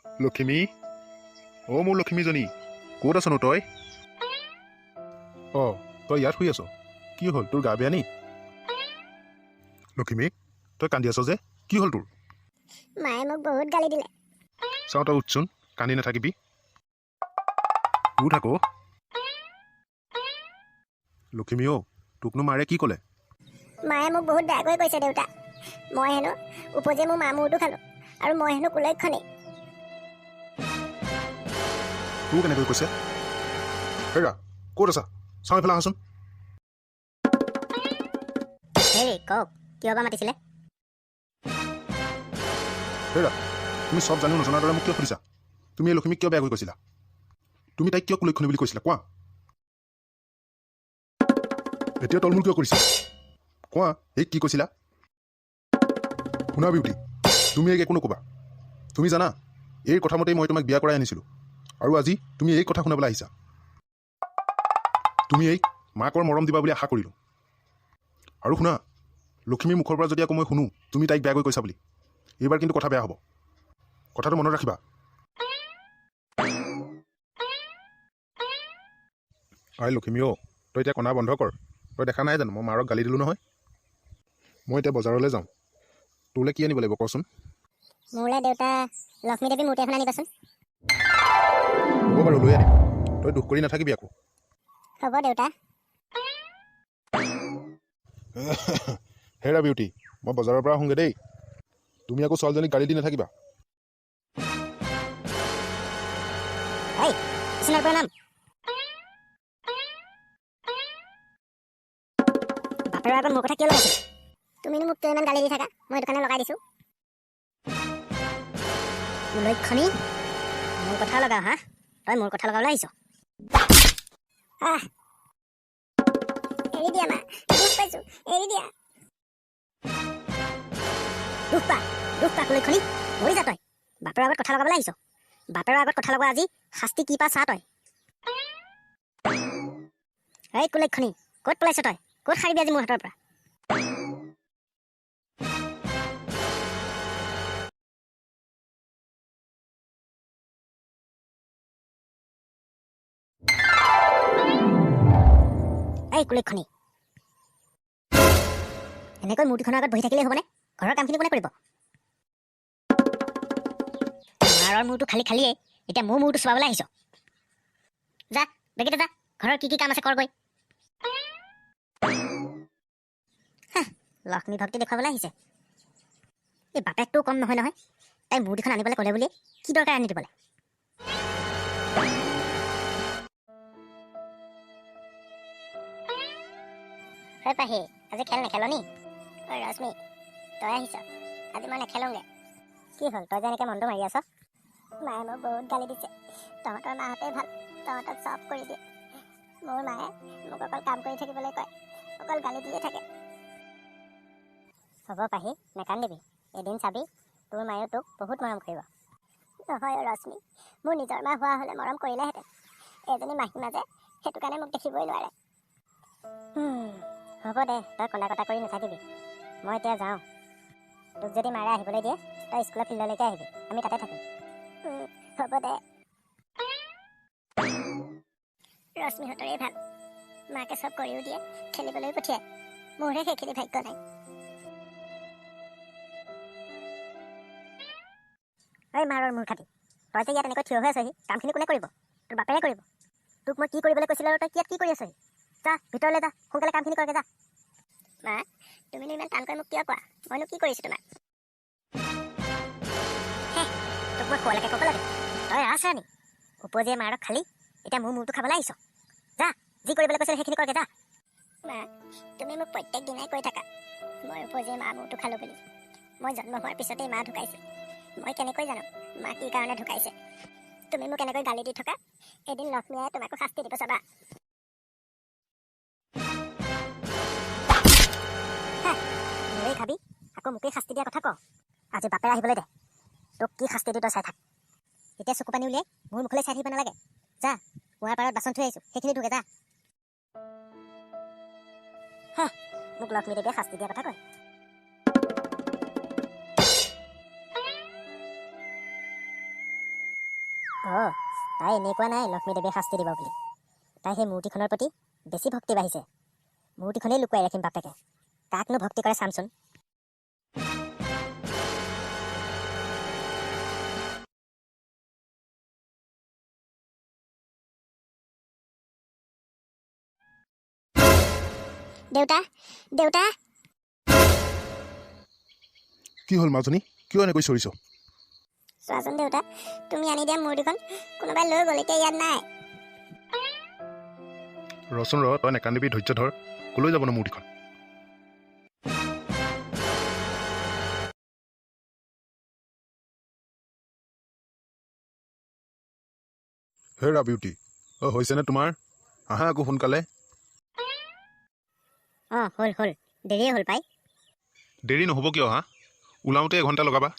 লখিমী, অ' মোৰ লখিমীজনী, ক'ত আছনো তই? অঁ, তই ইয়াত শুই আছ? কি হ'ল, তোৰ গা বেয়া নি? লখিমী, তই কান্দি আছ যে, কি হ'ল তোৰ? মায়ে মোক বহুত গালি দিলে। চাওঁ, তই উঠচোন, কান্দি নাথাকিবি। উঠ আকৌ। লখিমী অ', তোকনো মাৰে কি ক'লে? মায়ে মোক বহুত বেয়াকৈ কৈছে দেউতা। মই হেনো উপজে মোৰ মা মূৰটো খালোঁ আৰু মই হেনো কুলক্ষণী। তোক কেনেকৈ কৈছে? হেৰা, ক'ত আছা? চাওঁ, এইফালে আহাচোন। হেৰি, কওক, কিয় বা মাতিছিলে? হেৰা, তুমি চব জানিও নজনাৰ দৰে মোক কিয় সুধিছা? তুমি এই লখিমীক কিয় বেয়াকৈ কৈছিলা? তুমি তাইক কিয় কুলক্ষণী বুলি কৈছিলা কোৱা? এতিয়া তলমূল কিয় কৰিছা কোৱা? এই কি কৈছিলা? শুনা বিউটি, তুমি এইক একো নক'বা। তুমি জানা, এই কথা মতেই মই তোমাক বিয়া কৰাই আনিছিলোঁ আৰু আজি তুমি এই কথা শুনাবলৈ আহিছা। তুমি এইক মাকৰ মৰম দিবা বুলি আশা কৰিলোঁ। আৰু শুনা, লখিমীৰ মুখৰ পৰা যদি আকৌ মই শুনো তুমি তাইক বেয়াকৈ কৈছা বুলি, এইবাৰ কিন্তু কথা বেয়া হ'ব। কথাটো মনত ৰাখিবা। আই লখিমী অ', তই এতিয়া কণা বন্ধ কৰ। তই দেখা নাই জানো মই মাৰক গালি দিলোঁ নহয়? মই এতিয়া বজাৰলৈ যাওঁ। তোলৈ কি আনিব লাগিব কচোন? মোলৈ দেউতা লক্ষ্মী দেৱী মূৰ্তি এখন আনিবাচোন। হ'ব বাৰু, লৈ আনিম। তই দুখ কৰি নাথাকিবি আকৌ। হ'ব দেউতা। হেৰা বিউটি, মই বজাৰৰ পৰা আহোঁগৈ দেই। তুমি আকৌ ছোৱালীজনীক গালি দি নাথাকিবা। এই, বিচনাৰ পৰা নাম। বাপেৰৰ আগত মোৰ কথা কিয় লগাইছিলা? তুমিনো মোক কিয় ইমান গালি দি থাকা? মই সেইটো কাৰণে লগাই দিছোঁ। কুলক্ষণী, মোৰ কথা লগাও হা? তই মোৰ কথা লগাবলৈ আহিছ? আহ, এৰি দিয়া মা, দুখ পাইছোঁ, এৰি দিয়া। দুখ পা, দুখ পা কুলক্ষণী, মৰি যা তই। বাপেৰৰ আগত কথা লগাবলৈ আহিছ? বাপেৰৰ আগত কথা লগোৱা আজি শাস্তি কি পা চা তই। এই কুলক্ষণী, ক'ত পলাইছ তই? ক'ত সাৰিবি আজি মোৰ হাতৰ পৰা? এই কুলক্ষণী, এনেকৈ মূৰ্তিখনৰ আগত বহি থাকিলেই হ'বনে? ঘৰৰ কামখিনি কোনে কৰিব? মাৰৰ মূৰটো খালি খালিয়ে এতিয়া মোৰ মূৰটো চোৱাবলৈ আহিছ। যা বেগেতে যা, ঘৰৰ কি কি কাম আছে কৰগৈ। লক্ষ্মী ভক্তি দেখুৱাবলৈ আহিছে। এই বাপেকটোও কম নহয় নহয়, তাই মূৰ্তিখন আনিবলৈ ক'লে বুলি কি দৰকাৰ আনি দিবলৈ? ঐ পাহি, আজি খেল নেখেল নি? ঐ ৰশ্মি, তই আহিছ, আজি মই নেখেলোঁগৈ। কি হ'ল, তই যে এনেকৈ মনটো মাৰি আছ? মায়ে মোক বহুত গালি দিছে। তহঁতৰ মাহঁতেই ভাল, তহঁতক চব কৰি দিয়ে। মোৰ মায়ে মোক অকল কাম কৰি থাকিবলৈ কয়, অকল গালি দিয়ে থাকে। হ'ব পাহি, নেকান্দিবি। এদিন চাবি তোৰ মায়েও তোক বহুত মৰম কৰিব। নহয় অ' ৰশ্মি, মোৰ নিজৰ মা হোৱা হ'লে মৰম কৰিলেহেঁতেন। এজনী মাহী মাজে সেইটো কাৰণে মোক দেখিবই নোৱাৰে। হ'ব দে, তই কন্দা কটা কৰি নাথাকিবি। মই এতিয়া যাওঁ। তোক যদি মাৰে আহিবলৈ দিয়ে, তই স্কুলৰ ফিল্ডলৈকে আহিবি, আমি তাতে থাকিম। হ'ব দে। ৰশ্মিহঁতৰেই ভাল, মাকে চব কৰিও দিয়ে, খেলিবলৈও পঠিয়ায়। মোৰহে সেইখিনি ভাগ্য নাই। ঐ মাৰৰ মূৰ খাটি, তই যে ইয়াত এনেকৈ থিয় হৈ আছহি, কামখিনি কোনে কৰিব? তোৰ বাপেৰে কৰিব। তোক মই কি কৰিবলৈ কৈছিলোঁ আৰু তই ইয়াত কি কৰি আছহি? যা ভিতৰলৈ যা, সোনকালে কামখিনি কৰগে যা। মা, তুমিনো ইমান টানকৈ মোক কিয় কোৱা? মইনো কি কৰিছোঁ তোমাক? হে, তোক মই খোৱালৈকে ক'ব লাগে? তই আছ নি? উপজীয়ে মাৰক খালি, এতিয়া মোৰ মূৰটো খাবলৈ আহিছ। যা, যি কৰিবলৈ কৈছিল সেইখিনি কৰগে যা। মা, তুমি মোক প্ৰত্যেক দিনাই কৈ থাকা মই উপজীয়ে মা মূৰটো খালোঁ বুলি। মই জন্ম হোৱাৰ পিছতেই মা ঢুকাইছে। মই কেনেকৈ জানো মা কি কাৰণে ঢুকাইছে? তুমি মোক এনেকৈ গালি দি থকা, এদিন লক্ষ্মীয়ে তোমাকো শাস্তি দিব চাবা। মোৰেই খাবি, আকৌ মোকেই শাস্তি দিয়া কথা ক। আজি বাপেৰে আহিবলৈ দে, তোক কি শাস্তি দিওঁ তই চাই থাক। এতিয়া চকু পানী উলিয়াই মোৰ মুখলৈ চাই থাকিব নালাগে। যা, কুঁৱাৰ পাৰত বাচন থৈ আহিছোঁ, সেইখিনি ধুগে যা। হে, মোক লক্ষ্মী দেৱীয়ে শাস্তি দিয়া কথা কয়। অঁ, তাই এনেকুৱা নাই লক্ষ্মী দেৱীয়ে শাস্তি দিব বুলি। তাই সেই মূৰ্তিখনৰ প্ৰতি বেছি ভক্তি বাঢ়িছে। মূৰ্তিখনেই লুকুৱাই ৰাখিম বাপেকে। কাকনো ভক্তি কৰে চামচোন। দেউতা, দেউতা। কি হ'ল মাজনী, কিয় এনেকৈ চিঞৰিছ? চোৱাচোন দেউতা, তুমি আনি দিয়া মূৰ্তিখন কোনোবাই লৈ গ'ল, এতিয়া ইয়াত নাই। ৰচোন ৰ, তই নেকান্দিবি, ধৈৰ্য ধৰ। কলৈ যাব নো মূৰ্তিখন? হেৰা বিউটি, অ হৈছেনে তোমাৰ? আহা আকৌ সোনকালে। অঁ, হ'ল হ'ল, দেৰিয়ে হ'ল পাই। দেৰি নহ'ব কিয়? হা, ওলাওঁতে এঘণ্টা লগাবা।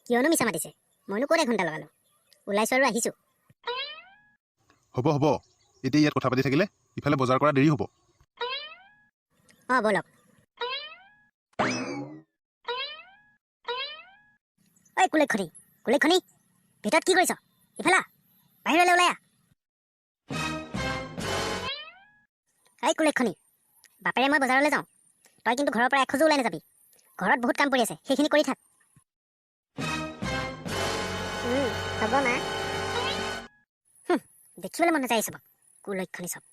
কিয়নো মিছা মাতিছে? মইনো ক'ত এঘণ্টা লগালোঁ? ওলাইছোঁ আৰু আহিছোঁ। হ'ব হ'ব, এতিয়া ইয়াত কথা পাতি থাকিলে ইফালে বজাৰ কৰা দেৰি হ'ব। অঁ, ব'লক। ঐ কুলেক্ষণী, কুলেক্ষণী, ভিতৰত কি কৰিছ? ইফালে আহ, বাহিৰলৈ ওলাই আহ। ঐ কুলেক্ষণী, বাপেৰে মই বজাৰলৈ যাওঁ, তই কিন্তু ঘৰৰ পৰা এখোজো ওলাই নাযাবি। ঘৰত বহুত কাম পৰি আছে, সেইখিনি কৰি থাক। হ'ব মা। দেখিবলৈ মন নাযায় এই চবক, কুলক্ষণী চব।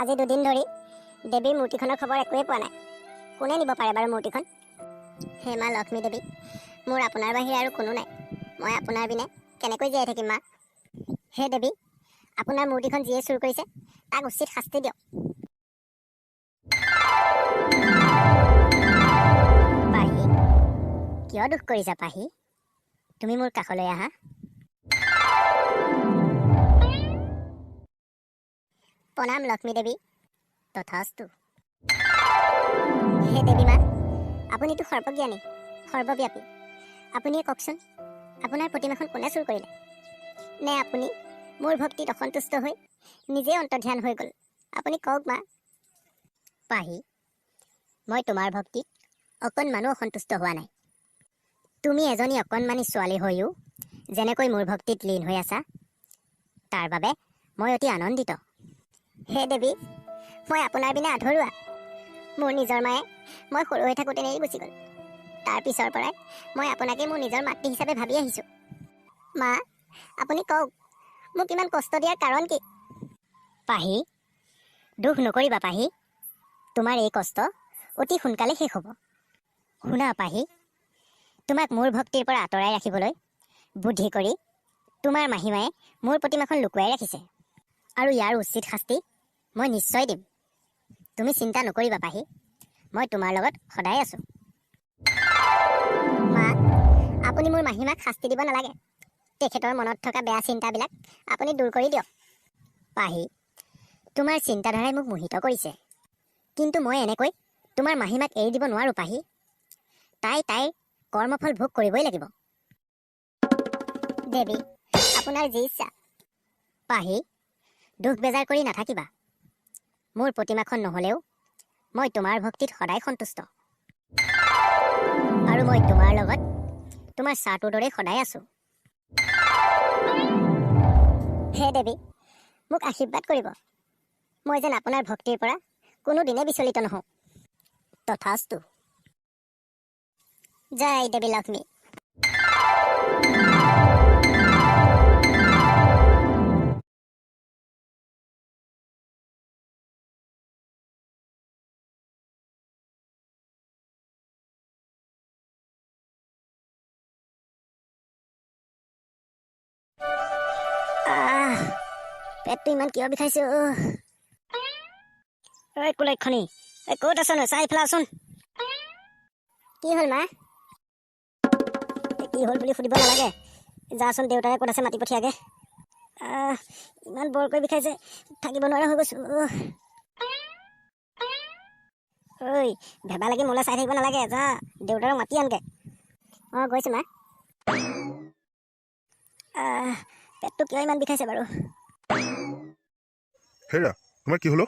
আজি দুদিন ধৰি দেৱীৰ মূৰ্তিখনৰ খবৰ একোৱেই পোৱা নাই। কোনে নিব পাৰে বাৰু মূৰ্তিখন? হে মা লক্ষ্মী দেৱী, মোৰ আপোনাৰ বাহিৰে আৰু কোনো নাই। মই আপোনাৰ বিনে কেনেকৈ জীয়াই থাকিম মা? হে দেৱী, আপোনাৰ মূৰ্তিখন যিয়ে চুৰ কৰিছে তাক উচিত শাস্তি দিয়ক। পাহি, কিয় দুখ কৰিছা পাহি? তুমি মোৰ কাষলৈ আহা। প্ৰণাম লক্ষ্মী দেৱী। তথাস্তু। হে দেৱী মা, আপুনিতো সৰ্বজ্ঞানী, সৰ্বব্যাপী। আপুনিয়ে কওকচোন, আপোনাৰ প্ৰতিমাখন কোনে চুৰ কৰিলে? নে আপুনি মোৰ ভক্তিত অসন্তুষ্ট হৈ নিজেই অন্তৰ্ধ্যান হৈ গ'ল? আপুনি কওক মা। পাহি, মই তোমাৰ ভক্তিত অকণমানো অসন্তুষ্ট হোৱা নাই। তুমি এজনী অকণমানি ছোৱালী হৈও যেনেকৈ মোৰ ভক্তিত লীন হৈ আছা, তাৰ বাবে মই অতি আনন্দিত। হে দেৱী, মই আপোনাৰ বিনা আধৰুৱা। মোৰ নিজৰ মায়ে মই সৰু হৈ থাকোঁতে এৰি গুচি গ'ল। তাৰ পিছৰ পৰাই মই আপোনাকে মোৰ নিজৰ মাতৃ হিচাপে ভাবি আহিছোঁ। মা, আপুনি কওক, মোক ইমান কষ্ট দিয়াৰ কাৰণ কি? পাহি, দুখ নকৰিবা পাহি, তোমাৰ এই কষ্ট অতি সোনকালে শেষ হ'ব। শুনা পাহি, তোমাক মোৰ ভক্তিৰ পৰা আঁতৰাই ৰাখিবলৈ বুদ্ধি কৰি তোমাৰ মাহীমায়ে মোৰ প্ৰতিমাখন লুকুৱাই ৰাখিছে, আৰু ইয়াৰ উচিত শাস্তি মই নিশ্চয় দিম। তুমি চিন্তা নকৰিবা পাহি, মই তোমাৰ লগত সদায় আছোঁ। মা, আপুনি মোৰ মাহীমাক শাস্তি দিব নালাগে। তেখেতৰ মনত থকা বেয়া চিন্তাবিলাক আপুনি দূৰ কৰি দিয়ক। পাহি, তোমাৰ চিন্তাধাৰাই মোক মোহিত কৰিছে, কিন্তু মই এনেকৈ তোমাৰ মাহীমাক এৰি দিব নোৱাৰোঁ পাহি। তাই তাইৰ কৰ্মফল ভোগ কৰিবই লাগিব। দেৱী, আপোনাৰ যি ইচ্ছা। পাহি, দুখ বেজাৰ কৰি নাথাকিবা। মোৰ প্ৰতিমাখন নহ'লেও মই তোমাৰ ভক্তিত সদায় সন্তুষ্ট, আৰু মই তোমাৰ লগত তোমাৰ ছাঁটোৰ দৰেই সদায় আছোঁ। হে দেৱী, মোক আশীৰ্বাদ কৰিব, মই যেন আপোনাৰ ভক্তিৰ পৰা কোনোদিনে বিচলিত নহওঁ। তথাস্তু। জয় দেৱী লক্ষ্মী। পেটটো ইমান কিয় বিষাইছে? ঐ কুলক্ষণী, ঐ ক'ত আছ নো? চাই পেলাচোন। কি হ'ল মা? কি হ'ল বুলি সুধিব নালাগে, যাচোন দেউতাৰে ক'ত আছে মাতি পঠিয়াগে। ইমান বৰকৈ বিষাইছে, থাকিব নোৱাৰা হৈ গৈছোঁ। ঐ ভেবা লাগি মোলৈ চাই থাকিব নালাগে, যা দেউতাৰক মাতি আনগে। অঁ গৈছোঁ মা। পেটটো কিয় ইমান বিষাইছে বাৰু? হেৰা, তোমাৰ কি হ'ল?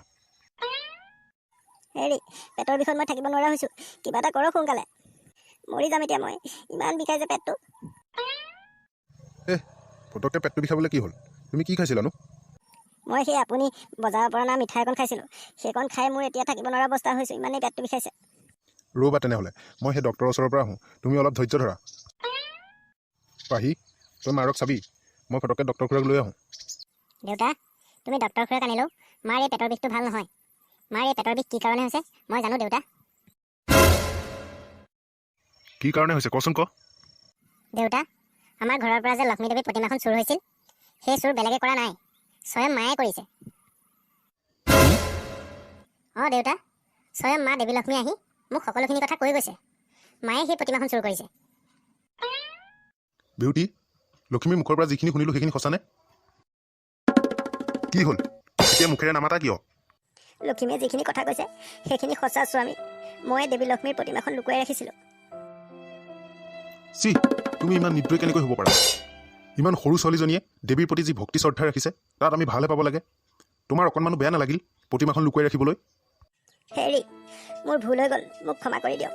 হেৰি, পেটৰ বিষত মই থাকিব নোৱাৰা হৈছোঁ। কিবা এটা কৰক সোনকালে, মৰি যাম এতিয়া মই। ইমান বিষাইছে পেটটো। পটককৈ পেটটো বিষাবলৈ কি হ'ল? তুমি কি খাইছিলানো? মই সেই আপুনি বজাৰৰ পৰা অনা মিঠাই অকণ খাইছিলোঁ। সেইকণ খাই মোৰ এতিয়া থাকিব নোৱাৰা অৱস্থা হৈছোঁ, ইমানেই পেটটো বিষাইছে। ৰ'বা তেনেহ'লে, মই সেই ডক্টৰৰ ওচৰৰ পৰা আহোঁ। তুমি অলপ ধৈৰ্য ধৰা। পাহি, তই মাৰক চাবি, মই ফটককৈ ডক্টৰ খুৰাক লৈ আহোঁ। দেউতা, তুমি ডক্টৰ খুৰাক আনিলেও মাৰ এই পেটৰ বিষটো ভাল নহয়। মাৰ এই পেটৰ বিষ কি কাৰণে হৈছে মই জানো দেউতা। কি কাৰণে হৈছে কচোন ক। দেউতা, আমাৰ ঘৰৰ পৰা যে লক্ষ্মী দেৱীৰ প্ৰতিমাখন চুৰ হৈছিল, সেই চুৰ বেলেগে কৰা নাই, স্বয়ং মায়ে কৰিছে। অঁ দেউতা, স্বয়ং মা দেৱী লক্ষ্মী আহি মোক সকলোখিনি কথা কৈ গৈছে। মায়ে সেই প্ৰতিমাখন চুৰ কৰিছে। বিউটি, লখিমীৰ মুখৰ পৰা যিখিনি শুনিলোঁ সেইখিনি সঁচানে? কি হ'ল, এতিয়া মুখেৰে নামাতা কিয়? লখিমীয়ে যিখিনি কথা কৈছে সেইখিনি সঁচা স্বামী। মই দেৱী লক্ষ্মীৰ প্ৰতিমাখন লুকুৱাই ৰাখিছিলোঁ। চি, তুমি ইমান নিৰ্দয় কেনেকৈ হ'ব পাৰা? ইমান সৰু ছোৱালীজনীয়ে দেৱীৰ প্ৰতি যি ভক্তি শ্ৰদ্ধা ৰাখিছে, তাত আমি ভালহে পাব লাগে। তোমাৰ অকণমানো বেয়া নালাগিল প্ৰতিমাখন লুকুৱাই ৰাখিবলৈ? হেৰি, মোৰ ভুল হৈ গ'ল, মোক ক্ষমা কৰি দিয়ক।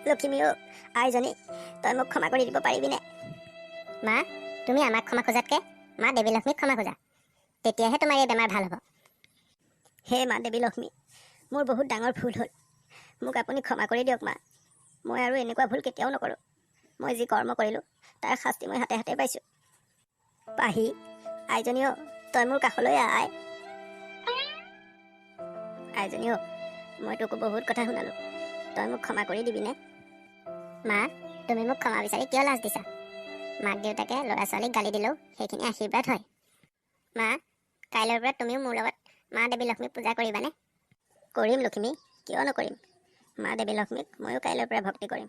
লখিমী অ' আইজনী, তই মোক ক্ষমা কৰি দিব পাৰিবিনে? মা, তুমি আমাক ক্ষমা খোজাতকৈ মা দেৱী লক্ষ্মীক ক্ষমা খোজা, তেতিয়াহে তোমাৰ এই বেমাৰ ভাল হ'ব। হে মা দেৱী লক্ষ্মী, মোৰ বহুত ডাঙৰ ভুল হ'ল, মোক আপুনি ক্ষমা কৰি দিয়ক মা। মই আৰু এনেকুৱা ভুল কেতিয়াও নকৰোঁ। মই যি কৰ্ম কৰিলোঁ তাৰ শাস্তি মই হাতে হাতে পাইছোঁ। পাহি, আইজনী অ', তই মোৰ কাষলৈ আহ আই। আইজনী অ', মই তোক বহুত কথা শুনালোঁ, তই মোক ক্ষমা কৰি দিবিনে? মা, তুমি মোক ক্ষমা বিচাৰি কিয় লাজ দিছা? মাক দেউতাকে ল'ৰা ছোৱালীক গালি দিলেও সেইখিনি আশীৰ্বাদ হয়। মা, কাইলৈৰ পৰা তুমিও মোৰ লগত মা দেৱী লক্ষ্মীক পূজা কৰিবানে? কৰিম লখিমী, কিয় নকৰিম? মা দেৱী লক্ষ্মীক ময়ো কাইলৈৰ পৰা ভক্তি কৰিম।